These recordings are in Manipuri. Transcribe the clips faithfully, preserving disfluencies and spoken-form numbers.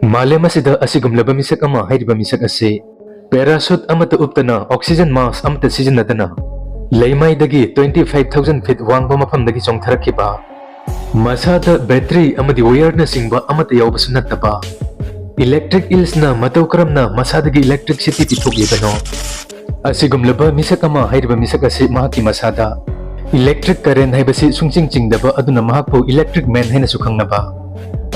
ꯃꯥꯂꯦꯝ ꯑꯁꯤꯗ ꯑꯁꯤꯒꯨꯝꯂꯕ ꯃꯤꯁꯛ ꯑꯃ ꯍꯥꯏꯔꯤꯕ ꯃꯤꯁꯛ ꯑꯁꯤ parachute ꯑꯃꯠꯇ ꯎꯞꯇꯅ, oxygen mask ꯑꯃꯠꯇ ꯁꯤꯖꯤꯟꯅꯗꯅ, ꯂꯩꯃꯥꯏꯗꯒꯤ twenty five thousand feet ꯋꯥꯡꯕ ꯃꯐꯝꯗꯒꯤ ꯆꯣꯡꯊꯔꯛꯈꯤꯕ, ꯃꯁꯥꯗ battery ꯑꯃꯗꯤ wireꯅꯆꯤꯡꯕ ꯑꯃꯠꯇ ꯌꯥꯎꯕꯁꯨ ꯅꯠꯇꯕ, electric eelsꯅ ꯃꯇꯧ ꯀꯔꯝꯅ ꯃꯁꯥꯗꯒꯤ electricity ꯄꯤꯊꯣꯛꯂꯤꯕꯅꯣ? ꯑꯁꯤꯒꯨꯝꯂꯕ ꯃꯤꯁꯛ ꯑꯃ ꯍꯥꯏꯔꯤꯕ ꯃꯤꯁꯛ ꯑꯁꯤ ꯃꯍꯥꯛꯀꯤ ꯃꯁꯥꯗ electric current ꯍꯥꯏꯕꯁꯤ ꯁꯨꯡꯆꯤꯡ ꯆꯤꯡꯗꯕ ꯑꯗꯨꯅ ꯃꯍꯥꯛꯄꯨ electric man ꯍꯥꯏꯅꯁꯨ ꯈꯪꯅꯕ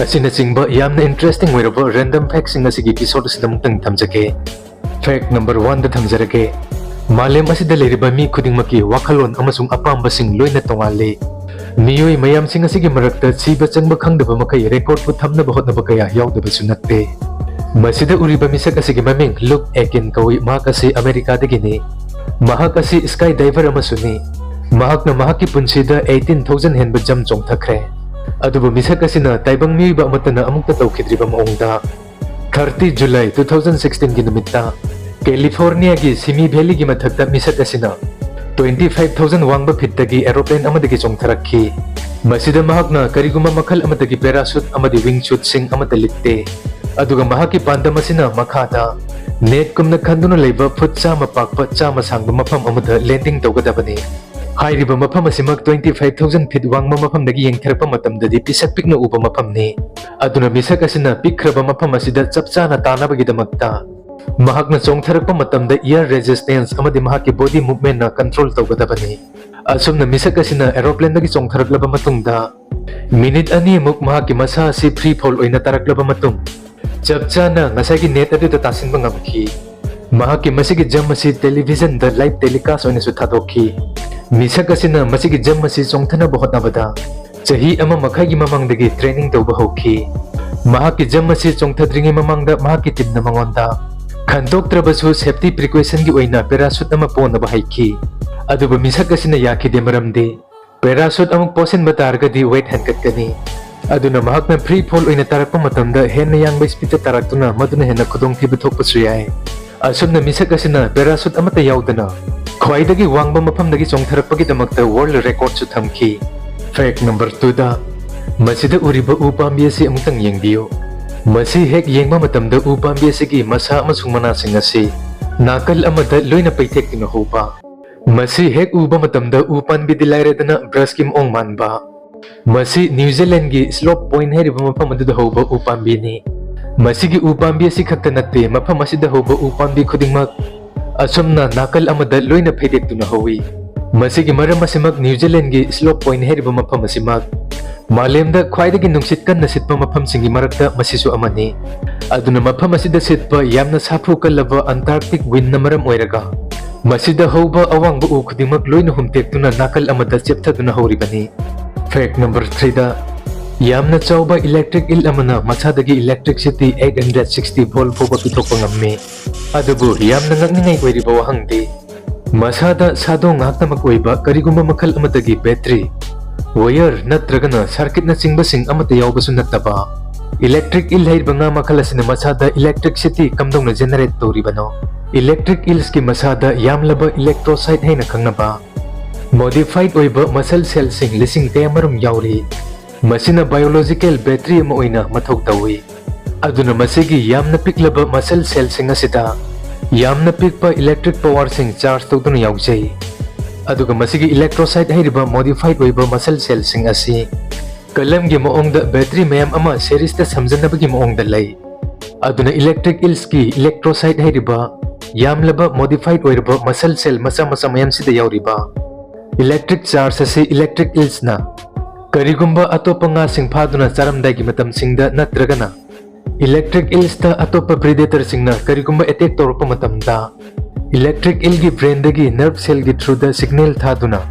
ꯑꯁꯤꯅꯆꯤꯡꯕ ꯌꯥꯝꯅ interesting ꯑꯣꯏꯔꯕ random factꯁꯤꯡ ꯑꯁꯤꯒꯤ episode ꯑꯁꯤꯗ ꯑꯃꯨꯛꯇꯪ ꯊꯝꯖꯒꯦ꯫ Fact number oneꯗ ꯊꯝꯖꯔꯒꯦ꯫ ꯃꯥꯂꯦꯝ ꯑꯁꯤꯗ ꯂꯩꯔꯤꯕ ꯃꯤ ꯈꯨꯗꯤꯡꯃꯛꯀꯤ ꯋꯥꯈꯜꯂꯣꯟ ꯑꯃꯁꯨꯡ ꯑꯄꯥꯝꯕꯁꯤꯡ ꯂꯣꯏꯅ ꯇꯣꯉꯥꯜꯂꯤ꯫ ꯃꯤꯑꯣꯏ ꯃꯌꯥꯝꯁꯤꯡ ꯑꯁꯤꯒꯤ ꯃꯔꯛꯇ ꯁꯤꯕ ꯆꯪꯕ ꯈꯪꯗꯕ ꯃꯈꯩ recordꯄꯨ ꯊꯝꯅꯕ ꯍꯣꯠꯅꯕ ꯀꯌꯥ ꯌꯥꯎꯗꯕꯁꯨ ꯅꯠꯇꯦ꯫ ꯃꯁꯤꯗ ꯎꯔꯤꯕ ꯃꯤꯁꯛ ꯑꯁꯤꯒꯤ ꯃꯃꯤꯡ ꯂꯨꯛ ꯑꯦꯀꯤꯟ ꯀꯧꯏ꯫ ꯃꯍꯥꯛ ꯑꯁꯤ ꯑꯃꯦꯔꯤꯀꯥꯗꯒꯤꯅꯤ꯫ ꯃꯍꯥꯛ ꯑꯁꯤ skydiver ꯑꯃꯁꯨꯅꯤ꯫ ꯃꯍꯥꯛꯅ ꯃꯍꯥꯛꯀꯤ ꯄꯨꯟꯁꯤꯗ eighteen thousand ꯍꯦꯟꯕ jump ꯆꯣꯡꯊꯈ꯭ꯔꯦ꯫ ꯑꯗꯨꯕꯨ ꯃꯤꯁꯛ ꯑꯁꯤꯅ ꯇꯥꯏꯕꯪ ꯃꯤꯑꯣꯏꯕ ꯑꯃꯠꯇꯅ ꯑꯃꯨꯛꯇ ꯇꯧꯈꯤꯗ꯭ꯔꯤꯕ ꯃꯑꯣꯡꯗ thirty July two thousand sixteenꯒꯤ ꯅꯨꯃꯤꯠꯇ ꯀꯦꯂꯤꯐꯣꯔꯅꯤꯌꯥꯒꯤ ꯁꯤꯃꯤ ꯚꯦꯂꯤꯒꯤ ꯃꯊꯛꯇ ꯃꯤꯁꯛ ꯑꯁꯤꯅ twenty five thousand ꯋꯥꯡꯕ feetꯇꯒꯤ aeroplane ꯑꯃꯗꯒꯤ ꯆꯣꯡꯊꯔꯛꯈꯤ꯫ ꯃꯁꯤꯗ ꯃꯍꯥꯛꯅ ꯀꯔꯤꯒꯨꯝꯕ ꯃꯈꯜ ꯑꯃꯠꯇꯒꯤ parachute ꯑꯃꯗꯤ wingsuitꯁꯤꯡ ꯑꯃꯠꯇ ꯂꯤꯠꯇꯦ꯫ ꯑꯗꯨꯒ ꯃꯍꯥꯛꯀꯤ ꯄꯥꯟꯗꯝ ꯑꯁꯤꯅ ꯃꯈꯥꯗ netꯀꯨꯝꯅ ꯈꯟꯗꯨꯅ ꯂꯩꯕ foot ꯆꯥꯝꯃ ꯄꯥꯛꯄ, ꯆꯥꯝꯃ ꯁꯥꯡꯕ ꯃꯐꯝ ꯑꯃꯗ landing ꯇꯧꯒꯗꯕꯅꯤ꯫ ꯍꯥꯏꯔꯤꯕ ꯃꯐꯝ ꯑꯁꯤꯃꯛ twenty five thousand feet ꯋꯥꯡꯕ ꯃꯐꯝꯗꯒꯤ ꯌꯦꯡꯊꯔꯛꯄ ꯃꯇꯝꯗꯗꯤ ꯄꯤꯁꯛ ꯄꯤꯛꯅ ꯎꯕ ꯃꯐꯝꯅꯤ꯫ ꯑꯗꯨꯅ ꯃꯤꯁꯛ ꯑꯁꯤꯅ ꯄꯤꯛꯈ꯭ꯔꯕ ꯃꯐꯝ ꯑꯁꯤꯗ ꯆꯞ ꯆꯥꯅ ꯇꯥꯅꯕꯒꯤꯗꯃꯛꯇ ꯃꯍꯥꯛꯅ ꯆꯣꯡꯊꯔꯛꯄ ꯃꯇꯝꯗ air resistance ꯑꯃꯗꯤ ꯃꯍꯥꯛꯀꯤ body movementꯅ control ꯇꯧꯒꯗꯕꯅꯤ꯫ ꯑꯁꯨꯝꯅ ꯃꯤꯁꯛ ꯑꯁꯤꯅ aeroplaneꯗꯒꯤ ꯆꯣꯡꯊꯔꯛꯂꯕ ꯃꯇꯨꯡꯗ, minute ꯑꯅꯤꯃꯨꯛ ꯃꯍꯥꯛꯀꯤ ꯃꯁꯥ ꯑꯁꯤ free fall ꯑꯣꯏꯅ ꯇꯥꯔꯛꯂꯕ ꯃꯇꯨꯡ, ꯆꯞ ꯆꯥꯅ ꯉꯁꯥꯏꯒꯤ net ꯑꯗꯨꯗ ꯇꯥꯁꯤꯟꯕ ꯉꯝꯈꯤ꯫ ꯃꯍꯥꯛꯀꯤ ꯃꯁꯤꯒꯤ jump ꯑꯁꯤ televisionꯗ live telecast ꯑꯣꯏꯅꯁꯨ ꯊꯥꯗꯣꯛꯈꯤ꯫ ꯃꯤꯁꯛ ꯑꯁꯤꯅ ꯃꯁꯤꯒꯤ jump ꯑꯁꯤ ꯆꯣꯡꯊꯅꯕ ꯍꯣꯠꯅꯕꯗ ꯆꯍꯤ ꯑꯃ ꯃꯈꯥꯏꯒꯤ ꯃꯃꯥꯡꯗꯒꯤ training ꯇꯧꯕ ꯍꯧꯈꯤ꯫ ꯃꯍꯥꯛꯀꯤ jump ꯑꯁꯤ ꯆꯣꯡꯊꯗ꯭ꯔꯤꯉꯩ ꯃꯃꯥꯡꯗ ꯃꯍꯥꯛꯀꯤ teamꯅ ꯃꯉꯣꯟꯗ ꯈꯟꯗꯣꯛꯇ꯭ꯔꯕꯁꯨ safety precautionꯒꯤ ꯑꯣꯏꯅ parachute ꯑꯃ ꯄꯣꯅꯕ ꯍꯥꯏꯈꯤ꯫ ꯑꯗꯨꯕꯨ ꯃꯤꯁꯛ ꯑꯁꯤꯅ ꯌꯥꯈꯤꯗꯦ, ꯃꯔꯝꯗꯤ parachute ꯑꯃꯨꯛ ꯄꯣꯁꯤꯟꯕ ꯇꯥꯔꯒꯗꯤ weight ꯍꯦꯟꯒꯠꯀꯅꯤ꯫ ꯑꯗꯨꯅ ꯃꯍꯥꯛꯅ free fall ꯑꯣꯏꯅ ꯇꯥꯔꯛꯄ ꯃꯇꯝꯗ ꯍꯦꯟꯅ ꯌꯥꯡꯕ speedꯇ ꯇꯥꯔꯛꯇꯨꯅ ꯃꯗꯨꯅ ꯍꯦꯟꯅ ꯈꯨꯗꯣꯡꯊꯤꯕ ꯊꯣꯛꯄꯁꯨ ꯌꯥꯏ꯫ ꯑꯁꯨꯝꯅ ꯃꯤꯁꯛ ꯑꯁꯤꯅ parachute ꯑꯃꯠꯇ ꯌꯥꯎꯗꯅ ꯈ꯭ꯋꯥꯏꯗꯒꯤ ꯋꯥꯡꯕ ꯃꯐꯝꯗꯒꯤ ꯆꯣꯡꯊꯔꯛꯄꯒꯤꯗꯃꯛꯇ world recordꯁꯨ ꯊꯝꯈꯤ꯫ Fact number twoꯗ ꯃꯁꯤꯗ ꯎꯔꯤꯕ ꯎ ꯄꯥꯝꯕꯤ ꯑꯁꯤ ꯑꯃꯨꯛꯇꯪ ꯌꯦꯡꯕꯤꯌꯨ꯫ ꯃꯁꯤ ꯍꯦꯛ ꯌꯦꯡꯕ ꯃꯇꯝꯗ ꯎ ꯄꯥꯝꯕꯤ ꯑꯁꯤꯒꯤ ꯃꯁꯥ ꯑꯃꯁꯨꯡ ꯃꯅꯥꯁꯤꯡ ꯑꯁꯤ ꯅꯥꯀꯜ ꯑꯃꯗ ꯂꯣꯏꯅ ꯄꯩꯊꯦꯛꯇꯨꯅ ꯍꯧꯕ꯫ ꯃꯁꯤ ꯍꯦꯛ ꯎꯕ ꯃꯇꯝꯗ ꯎ ꯄꯥꯝꯕꯤꯗꯤ ꯂꯥꯏꯔꯗꯅ brush ꯀꯤ ꯃꯑꯣꯡ ꯃꯥꯟꯕ꯫ ꯃꯁꯤ ꯅ꯭ꯌꯨ ꯖꯤꯂꯦꯟꯒꯤ Slope Point ꯍꯥꯏꯔꯤꯕ ꯃꯐꯝ ꯑꯗꯨꯗ ꯍꯧꯕ ꯎ ꯄꯥꯝꯕꯤꯅꯤ꯫ ꯃꯁꯤꯒꯤ ꯎ ꯄꯥꯝꯕꯤ ꯑꯁꯤ ꯈꯛꯇ ꯅꯠꯇꯦ, ꯃꯐꯝ ꯑꯁꯤꯗ ꯍꯧꯕ ꯎ ꯄꯥꯝꯕꯤ ꯈꯨꯗꯤꯡꯃꯛ ꯑꯁꯨꯝꯅ ꯅꯥꯀꯜ ꯑꯃꯗ ꯂꯣꯏꯅ ꯐꯩꯗꯦꯛꯇꯨꯅ ꯍꯧꯏ꯫ ꯃꯁꯤꯒꯤ ꯃꯔꯝ ꯑꯁꯤꯃꯛ ꯅ꯭ꯌꯨ ꯖꯤꯂꯦꯟꯒꯤ Slope Point ꯍꯥꯏꯔꯤꯕ ꯃꯐꯝ ꯑꯁꯤꯃꯛ ꯃꯥꯂꯦꯝꯗ ꯈ꯭ꯋꯥꯏꯗꯒꯤ ꯅꯨꯡꯁꯤꯠ ꯀꯟꯅ ꯁꯤꯠꯄ ꯃꯐꯝꯁꯤꯡꯒꯤ ꯃꯔꯛꯇ ꯃꯁꯤꯁꯨ ꯑꯃꯅꯤ꯫ ꯑꯗꯨꯅ ꯃꯐꯝ ꯑꯁꯤꯗ ꯁꯤꯠꯄ ꯌꯥꯝꯅ ꯁꯥꯐꯨ ꯀꯜꯂꯕ Antarctic wind ꯅ ꯃꯔꯝ ꯑꯣꯏꯔꯒ ꯃꯁꯤꯗ ꯍꯧꯕ ꯑꯋꯥꯡꯕ ꯎ ꯈꯨꯗꯤꯡꯃꯛ ꯂꯣꯏꯅ ꯍꯨꯝꯇꯦꯛꯇꯨꯅ ꯅꯥꯀꯜ ꯑꯃꯗ ꯆꯦꯞꯊꯗꯨꯅ ꯍꯧꯔꯤꯕꯅꯤ꯫ Fact number three ꯗ, ꯌꯥꯝꯅ ꯆꯥꯎꯕ electric eel ꯑꯃꯅ ꯃꯁꯥꯗꯒꯤ electricity eight hundred sixty volt ꯐꯥꯎꯕ ꯄꯤꯊꯣꯛꯄ ꯉꯝꯃꯤ꯫ ꯑꯗꯨꯕꯨ ꯌꯥꯝꯅ ꯉꯛꯅꯤꯡꯉꯥꯏ ꯑꯣꯏꯔꯤꯕ ꯋꯥꯍꯪꯗꯤ, ꯃꯁꯥꯗ ꯁꯥꯗꯣꯡ ꯉꯥꯛꯇꯃꯛ ꯑꯣꯏꯕ ꯀꯔꯤꯒꯨꯝꯕ ꯃꯈꯜ ꯑꯃꯗꯒꯤ battery, wire ꯅꯠꯇ꯭ꯔꯒꯅ circuit ꯅꯆꯤꯡꯕꯁꯤꯡ ꯑꯃꯠꯇ ꯌꯥꯎꯕꯁꯨ ꯅꯠꯇꯕ electric eel ꯍꯥꯏꯔꯤꯕ ꯉꯥ ꯃꯈꯜ ꯑꯁꯤꯅ ꯃꯁꯥꯗ electricity ꯀꯝꯗꯧꯅ generate ꯇꯧꯔꯤꯕꯅꯣ? Electric eels ꯀꯤ ꯃꯁꯥꯗ ꯌꯥꯝꯂꯕ electrocyte ꯍꯥꯏꯅ ꯈꯪꯅꯕ modified ꯑꯣꯏꯕ muscle cell ꯁꯤꯡ ꯂꯤꯁꯤꯡ ꯀꯌꯥꯃꯔꯨꯝ ꯌꯥꯎꯔꯤ꯫ ꯃꯁꯤꯅ biological battery ꯑꯃ ꯑꯣꯏꯅ ꯃꯊꯧ ꯇꯧꯏ꯫ ꯑꯗꯨꯅ ꯃꯁꯤꯒꯤ ꯌꯥꯝꯅ ꯄꯤꯛꯂꯕ muscle cell ꯁꯤꯡ ꯑꯁꯤꯗ ꯌꯥꯝꯅ ꯄꯤꯛꯄ electric power ꯁꯤꯡ charge ꯇꯧꯗꯨꯅ ꯌꯥꯎꯖꯩ꯫ ꯑꯗꯨꯒ ꯃꯁꯤꯒꯤ electrocyte ꯍꯥꯏꯔꯤꯕ modified ꯑꯣꯏꯕ muscle cell ꯁꯤꯡ ꯑꯁꯤ ꯀꯂꯝꯒꯤ ꯃꯑꯣꯡꯗ battery ꯃꯌꯥꯝ ꯑꯃ series ꯇ ꯁꯝꯖꯟꯅꯕꯒꯤ ꯃꯑꯣꯡꯗ ꯂꯩ꯫ ꯑꯗꯨꯅ electric eels ꯀꯤ electrocyte ꯍꯥꯏꯔꯤꯕ ꯌꯥꯝꯂꯕ modified ꯑꯣꯏꯔꯕ muscle cell ꯃꯆꯥ ꯃꯆꯥ ꯃꯌꯥꯝꯁꯤꯗ ꯌꯥꯎꯔꯤꯕ electric charge ꯑꯁꯤ electric eels ꯅ ꯀꯔꯤꯒꯨꯝꯕ ꯑꯇꯣꯞꯄ ꯉꯥꯁꯤꯡ ꯐꯥꯗꯨꯅ ꯆꯥꯔꯝꯗꯥꯏꯒꯤ ꯃꯇꯝꯁꯤꯡꯗ ꯅꯠꯇ꯭ꯔꯒꯅ electric eels ꯇ ꯑꯇꯣꯞꯄ predator ꯁꯤꯡꯅ ꯀꯔꯤꯒꯨꯝꯕ attack ꯇꯧꯔꯛꯄ ꯃꯇꯝꯗ electric eel ꯒꯤ brain ꯗꯒꯤ nerve cell ꯒꯤ through ꯗ signal ꯊꯥꯗꯨꯅ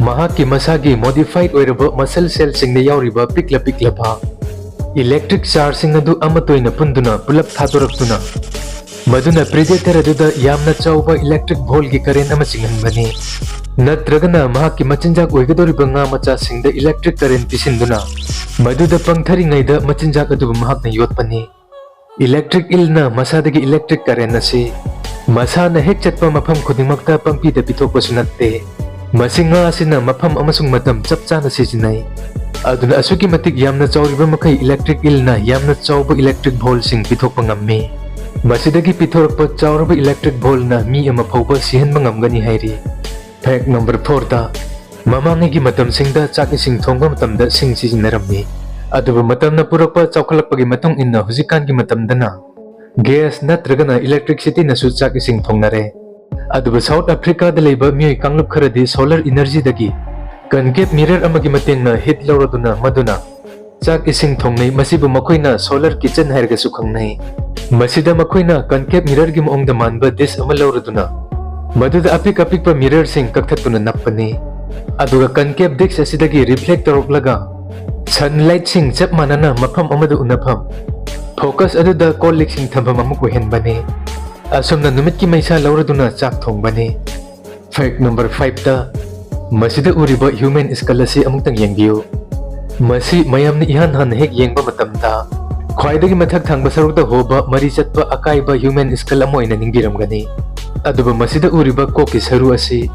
ꯃꯍꯥꯛꯀꯤ ꯃꯁꯥꯒꯤ modified ꯑꯣꯏꯔꯕ muscle cell ꯁꯤꯡꯗ ꯌꯥꯎꯔꯤꯕ ꯄꯤꯛꯂ ꯄꯤꯛꯂꯕ electric charge ꯁꯤꯡ ꯑꯗꯨ ꯑꯃꯠꯇ ꯑꯣꯏꯅ ꯄꯨꯟꯗꯨꯅ ꯄꯨꯂꯞ ꯊꯥꯗꯣꯔꯛꯇꯨꯅ ꯃꯗꯨꯅ predator ꯑꯗꯨꯗ ꯌꯥꯝꯅ ꯆꯥꯎꯕ electric volt ꯒꯤ current ꯑꯃ ꯆꯤꯡꯍꯟꯕꯅꯤ꯫ ꯅꯠꯇ꯭ꯔꯒꯅ ꯃꯍꯥꯛꯀꯤ ꯃꯆꯤꯟꯖꯥꯛ ꯑꯣꯏꯒꯗꯧꯔꯤꯕ ꯉꯥ ꯃꯆꯥꯁꯤꯡꯗ electric current ꯄꯤꯁꯤꯟꯗꯨꯅ ꯃꯗꯨꯗ ꯄꯪꯊꯔꯤꯉꯩꯗ ꯃꯆꯤꯟꯖꯥꯛ ꯑꯗꯨꯕꯨ ꯃꯍꯥꯛꯅ ꯌꯣꯠꯄꯅꯤ꯫ Electric eel ꯅ ꯃꯁꯥꯗꯒꯤ electric current ꯑꯁꯤ ꯃꯁꯥꯅ ꯍꯦꯛ ꯆꯠꯄ ꯃꯐꯝ ꯈꯨꯗꯤꯡꯃꯛꯇ ꯄꯪꯄꯤꯗ ꯄꯤꯊꯣꯛꯄꯁꯨ ꯅꯠꯇꯦ꯫ ꯃꯁꯤ ꯉꯥ ꯑꯁꯤꯅ ꯃꯐꯝ ꯑꯃꯁꯨꯡ ꯃꯇꯝ ꯆꯞ ꯆꯥꯅ ꯁꯤꯖꯤꯟꯅꯩ꯫ ꯑꯗꯨꯅ ꯑꯁꯨꯛꯀꯤ ꯃꯇꯤꯛ ꯌꯥꯝꯅ ꯆꯥꯎꯔꯤꯕ ꯃꯈꯩ electric eelꯅ ꯌꯥꯝꯅ ꯆꯥꯎꯕ electric ballꯁꯤꯡ ꯄꯤꯊꯣꯛꯄ ꯉꯝꯃꯤ꯫ ꯃꯁꯤꯗꯒꯤ ꯄꯤꯊꯣꯔꯛꯄ ꯆꯥꯎꯔꯕ electric ballꯅ ꯃꯤ ꯑꯃ ꯐꯥꯎꯕ ꯁꯤꯍꯟꯕ ꯉꯝꯒꯅꯤ ꯍꯥꯏꯔꯤ꯫ Fact number fourꯗ, ꯃꯃꯥꯡꯉꯩꯒꯤ ꯃꯇꯝꯁꯤꯡꯗ ꯆꯥꯛ ꯏꯁꯤꯡ ꯊꯣꯡꯕ ꯃꯇꯝꯗ ꯁꯤꯡ ꯁꯤꯖꯤꯟꯅꯔꯝꯃꯤ꯫ ꯑꯗꯨꯕꯨ ꯃꯇꯝꯅ ꯄꯨꯔꯛꯄ ꯆꯥꯎꯈꯠꯂꯛꯄꯒꯤ ꯃꯇꯨꯡ ꯏꯟꯅ ꯍꯧꯖꯤꯛꯀꯥꯟꯒꯤ ꯃꯇꯝꯗꯅ gas ꯅꯠꯇ꯭ꯔꯒꯅ electricityꯅꯁꯨ ꯆꯥꯛ ꯏꯁꯤꯡ ꯊꯣꯡꯅꯔꯦ꯫ ꯑꯗꯨꯕꯨ South Africaꯗ ꯂꯩꯕ ꯃꯤꯑꯣꯏ ꯀꯥꯡꯂꯨꯞ ꯈꯔꯗꯤ solar energyꯗꯒꯤ concave mirror ꯑꯃꯒꯤ ꯃꯇꯦꯡꯅ heat ꯂꯧꯔꯗꯨꯅ ꯃꯗꯨꯅ ꯆꯥꯛ ꯏꯁꯤꯡ ꯊꯣꯡꯅꯩ꯫ ꯃꯁꯤꯕꯨ ꯃꯈꯣꯏꯅ solar kitchen ꯍꯥꯏꯔꯒꯁꯨ ꯈꯪꯅꯩ꯫ ꯃꯁꯤꯗ ꯃꯈꯣꯏꯅ concave mirrorꯒꯤ ꯃꯑꯣꯡꯗ ꯃꯥꯟꯕ dish ꯑꯃ ꯂꯧꯔꯗꯨꯅ ꯃꯗꯨꯗ ꯑꯄꯤꯛ ꯑꯄꯤꯛꯄ mirrorꯁꯤꯡ ꯀꯛꯊꯠꯇꯨꯅ ꯅꯞꯄꯅꯤ꯫ ꯑꯗꯨꯒ concave dish ꯑꯁꯤꯗꯒꯤ reflect ꯇꯧꯔꯛꯂꯒ sunlightꯁꯤꯡ ꯆꯞ ꯃꯥꯟꯅꯅ ꯃꯐꯝ ꯑꯃꯗ ꯎꯅꯐꯝ, focus ꯑꯗꯨꯗ ꯀꯣꯜ ꯂꯤꯛꯁꯤꯡ ꯊꯝꯐꯝ ꯑꯃ ꯑꯣꯏꯍꯟꯕꯅꯤ꯫ ꯑꯁꯨꯝꯅ ꯅꯨꯃꯤꯠꯀꯤ ꯃꯩꯁꯥ ꯂꯧꯔꯗꯨꯅ ꯆꯥꯛ ꯊꯣꯡꯕꯅꯤ꯫ Fact number fiveꯇ, ꯃꯁꯤꯗ ꯎꯔꯤꯕ human skull ꯑꯁꯤ ꯑꯃꯨꯛꯇꯪ ꯌꯦꯡꯕꯤꯌꯨ꯫ ꯃꯁꯤ ꯃꯌꯥꯝꯅ ꯏꯍꯥꯟ ꯍꯥꯟꯅ ꯍꯦꯛ ꯌꯦꯡꯕ ꯃꯇꯝꯗ ꯈ꯭ꯋꯥꯏꯗꯒꯤ ꯃꯊꯛ ꯊꯪꯕ ꯁꯔꯨꯛꯇ ꯍꯣꯕ ꯃꯔꯤ ꯆꯠꯄ ꯑꯀꯥꯏꯕ human skull ꯑꯃ ꯑꯣꯏꯅ ꯅꯤꯡꯕꯤꯔꯝꯒꯅꯤ꯫ ꯑꯗꯨꯕꯨ ꯃꯁꯤꯗ ꯎꯔꯤꯕ ꯀꯣꯛꯀꯤ ꯁꯔꯨ ꯑꯁꯤ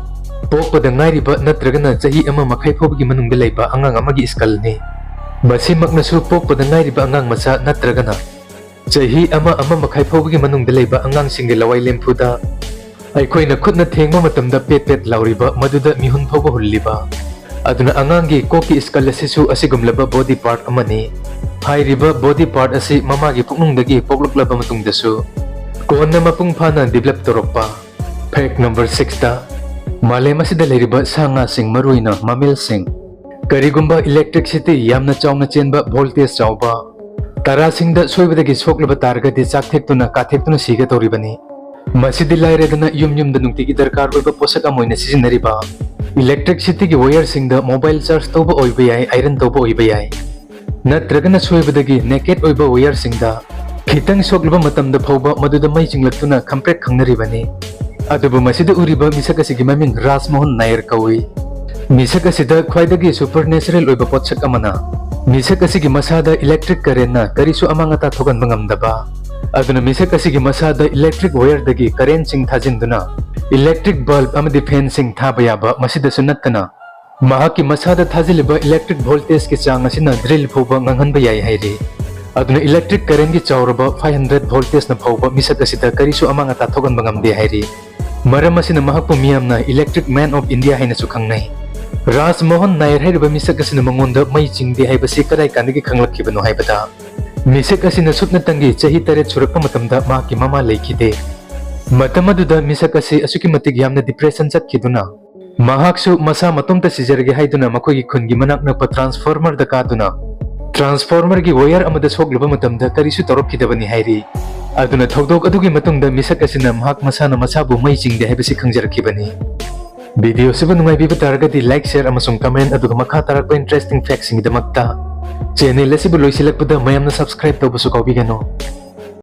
ꯄꯣꯛꯄꯗ ꯉꯥꯏꯔꯤꯕ ꯅꯠꯇ꯭ꯔꯒꯅ ꯆꯍꯤ ꯑꯃ ꯃꯈꯥꯏ ꯐꯥꯎꯕꯒꯤ ꯃꯅꯨꯡꯗ ꯂꯩꯕ ꯑꯉꯥꯡ ꯑꯃꯒꯤ skullꯅꯤ꯫ ꯃꯁꯤꯃꯛꯅꯁꯨ ꯄꯣꯛꯄꯗ ꯉꯥꯏꯔꯤꯕ ꯑꯉꯥꯡ ꯃꯆꯥ ꯅꯠꯇ꯭ꯔꯒꯅ ꯆꯍꯤ ꯑꯃ, ꯑꯃ ꯃꯈꯥꯏ ꯐꯥꯎꯕꯒꯤ ꯃꯅꯨꯡꯗ ꯂꯩꯕ ꯑꯉꯥꯡꯁꯤꯡꯒꯤ ꯂꯋꯥꯏ ꯂꯦꯝꯐꯨꯗ ꯑꯩꯈꯣꯏꯅ ꯈꯨꯠꯅ ꯊꯦꯡꯕ ꯃꯇꯝꯗ ꯄꯦꯠ ꯄꯦꯠ ꯂꯥꯎꯔꯤꯕ ꯃꯗꯨꯗ ꯃꯤꯍꯨꯟ ꯐꯥꯎꯕ ꯍꯨꯜꯂꯤꯕ꯫ ꯑꯗꯨꯅ ꯑꯉꯥꯡꯒꯤ ꯀꯣꯛꯀꯤ skull ꯑꯁꯤꯁꯨ ꯑꯁꯤꯒꯨꯝꯂꯕ body part ꯑꯃꯅꯤ꯫ ꯍꯥꯏꯔꯤꯕ body part ꯑꯁꯤ ꯃꯃꯥꯒꯤ ꯄꯨꯛꯅꯨꯡꯗꯒꯤ ꯄꯣꯛꯂꯛꯂꯕ ꯃꯇꯨꯡꯗꯁꯨ ꯀꯣꯟꯅ ꯃꯄꯨꯡ ꯐꯥꯅ develop ꯇꯧꯔꯛꯄ꯫ Fact number sixꯇ, ꯃꯥꯂꯦꯝ ꯑꯁꯤꯗ ꯂꯩꯔꯤꯕ ꯁꯥ ꯉꯥꯁꯤꯡ, ꯃꯔꯨꯑꯣꯏꯅ mammalꯁꯤꯡ, ꯀꯔꯤꯒꯨꯝꯕ electricity ꯌꯥꯝꯅ ꯆꯥꯎꯅ ꯆꯦꯟꯕ voltage ꯆꯥꯎꯕ ꯇꯔꯥꯁꯤꯡꯗ ꯁꯣꯏꯕꯗꯒꯤ ꯁꯣꯛꯂꯕ ꯇꯥꯔꯒꯗꯤ ꯆꯥꯛꯊꯦꯛꯇꯨꯅ ꯀꯥꯊꯦꯛꯇꯨꯅ ꯁꯤꯒꯗꯧꯔꯤꯕꯅꯤ꯫ ꯃꯁꯤꯗꯤ ꯂꯥꯏꯔꯗꯅ ꯌꯨꯝ ꯌꯨꯝꯗ ꯅꯨꯡꯇꯤꯒꯤ ꯗꯔꯀꯥꯔ ꯑꯣꯏꯕ ꯄꯣꯠꯁꯛ ꯑꯃ ꯑꯣꯏꯅ ꯁꯤꯖꯤꯟꯅꯔꯤꯕ electricityꯒꯤ wireꯁꯤꯡꯗ mobile charge ꯇꯧꯕ ꯑꯣꯏꯕ ꯌꯥꯏ, iron ꯇꯧꯕ ꯑꯣꯏꯕ ꯌꯥꯏ, ꯅꯠꯇ꯭ꯔꯒꯅ ꯁꯣꯏꯕꯗꯒꯤ naked ꯑꯣꯏꯕ wireꯁꯤꯡꯗ ꯈꯤꯇꯪ ꯁꯣꯛꯂꯨꯕ ꯃꯇꯝꯗ ꯐꯥꯎꯕ ꯃꯗꯨꯗ ꯃꯩ ꯆꯤꯡꯂꯛꯇꯨꯅ ꯈꯪꯄ꯭ꯔꯦꯛ ꯈꯪꯅꯔꯤꯕꯅꯤ꯫ ꯑꯗꯨꯕꯨ ꯃꯁꯤꯗ ꯎꯔꯤꯕ ꯃꯤꯁꯛ ꯑꯁꯤꯒꯤ ꯃꯃꯤꯡ ꯔꯥꯖ ꯃꯣꯍꯟ ꯅꯥꯌꯔ ꯀꯧꯏ꯫ ꯃꯤꯁꯛ ꯑꯁꯤꯗ ꯈ꯭ꯋꯥꯏꯗꯒꯤ supernatural ꯑꯣꯏꯕ ꯄꯣꯠꯁꯛ ꯑꯃꯅ ꯃꯤꯁꯛ ꯑꯁꯤꯒꯤ ꯃꯁꯥꯗ electric currentꯅ ꯀꯔꯤꯁꯨ ꯑꯃꯥꯡ ꯑꯇꯥ ꯊꯣꯛꯍꯟꯕ ꯉꯝꯗꯕ, ꯑꯗꯨꯅ ꯃꯤꯁꯛ ꯑꯁꯤꯒꯤ ꯃꯁꯥꯗ electric wireꯗꯒꯤ currentꯁꯤꯡ ꯊꯥꯖꯤꯟꯗꯨꯅ Electric bulb ꯑꯃꯗꯤ fanꯁꯤꯡ ꯊꯥꯕ ꯌꯥꯕ, ꯃꯁꯤꯗꯁꯨ ꯅꯠꯇꯅ ꯃꯍꯥꯛꯀꯤ ꯃꯁꯥꯗ ꯊꯥꯖꯤꯜꯂꯤꯕ electric voltageꯀꯤ ꯆꯥꯡ ꯑꯁꯤꯅ drill ꯐꯥꯎꯕ ꯉꯥꯡꯍꯟꯕ ꯌꯥꯏ ꯍꯥꯏꯔꯤ꯫ ꯑꯗꯨꯅ electric currentꯀꯤ ꯆꯥꯎꯔꯕ five hundred voltageꯅ ꯐꯥꯎꯕ ꯃꯤꯁꯛ ꯑꯁꯤꯗ ꯀꯔꯤꯁꯨ ꯑꯃꯥꯡ ꯑꯇꯥ ꯊꯣꯛꯍꯟꯕ ꯉꯝꯗꯦ ꯍꯥꯏꯔꯤ꯫ ꯃꯔꯝ ꯑꯁꯤꯅ ꯃꯍꯥꯛꯄꯨ ꯃꯤꯌꯥꯝꯅ Electric Man of India ꯍꯥꯏꯅꯁꯨ ꯈꯪꯅꯩ꯫ ꯔꯥꯖ ꯃꯣꯍꯟ ꯅꯥꯏꯔ ꯍꯥꯏꯔꯤꯕ ꯃꯤꯁꯛ ꯑꯁꯤꯅ ꯃꯉꯣꯟꯗ ꯃꯩ ꯆꯤꯡꯗꯦ ꯍꯥꯏꯕꯁꯤ ꯀꯗꯥꯏ ꯀꯥꯟꯗꯒꯤ ꯈꯪꯂꯛꯈꯤꯕꯅꯣ ꯍꯥꯏꯕꯗ, ꯃꯤꯁꯛ ꯑꯁꯤꯅ ꯁꯨꯞꯅꯇꯪꯒꯤ ꯆꯍꯤ ꯇꯔꯦꯠ ꯁꯨꯔꯛꯄ ꯃꯇꯝꯗ ꯃꯍꯥꯛꯀꯤ ꯃꯃꯥ ꯂꯩꯈꯤꯗꯦ꯫ ꯃꯇꯝ ꯑꯗꯨꯗ ꯃꯤꯁꯛ ꯑꯁꯤ ꯑꯁꯨꯛꯀꯤ ꯃꯇꯤꯛ ꯌꯥꯝꯅ depression ꯆꯠꯈꯤꯗꯨꯅ, ꯃꯍꯥꯛꯁꯨ ꯃꯁꯥ ꯃꯇꯣꯝꯇ ꯁꯤꯖꯔꯒꯦ ꯍꯥꯏꯗꯨꯅ ꯃꯈꯣꯏꯒꯤ ꯈꯨꯟꯒꯤ ꯃꯅꯥꯛ ꯅꯛꯄ transformerꯗ ꯀꯥꯗꯨꯅ, transformerꯒꯤ wire ꯑꯃꯗ ꯁꯣꯛꯂꯨꯕ ꯃꯇꯝꯗ ꯀꯔꯤꯁꯨ ꯇꯧꯔꯛꯈꯤꯗꯕꯅꯤ ꯍꯥꯏꯔꯤ꯫ ꯑꯗꯨꯅ ꯊꯧꯗꯣꯛ ꯑꯗꯨꯒꯤ ꯃꯇꯨꯡꯗ ꯃꯤꯁꯛ ꯑꯁꯤꯅ ꯃꯍꯥꯛ ꯃꯁꯥꯅ ꯃꯁꯥꯕꯨ ꯃꯩ ꯆꯤꯡꯗꯦ ꯍꯥꯏꯕꯁꯤ ꯈꯪꯖꯔꯛꯈꯤꯕꯅꯤ꯫ Video ꯑꯁꯤꯕꯨ ꯅꯨꯡꯉꯥꯏꯕꯤꯕ ꯇꯥꯔꯒꯗꯤ like, share ꯑꯃꯁꯨꯡ comment, ꯑꯗꯨꯒ ꯃꯈꯥ ꯇꯥꯔꯛꯄ interesting factꯁꯤꯡꯒꯤꯗꯃꯛꯇ channel ꯑꯁꯤꯕꯨ ꯂꯣꯏꯁꯤꯜꯂꯛꯄꯗ ꯃꯌꯥꯝꯅ subscribe ꯇꯧꯕꯁꯨ ꯀꯥꯎꯕꯤꯒꯅꯨ꯫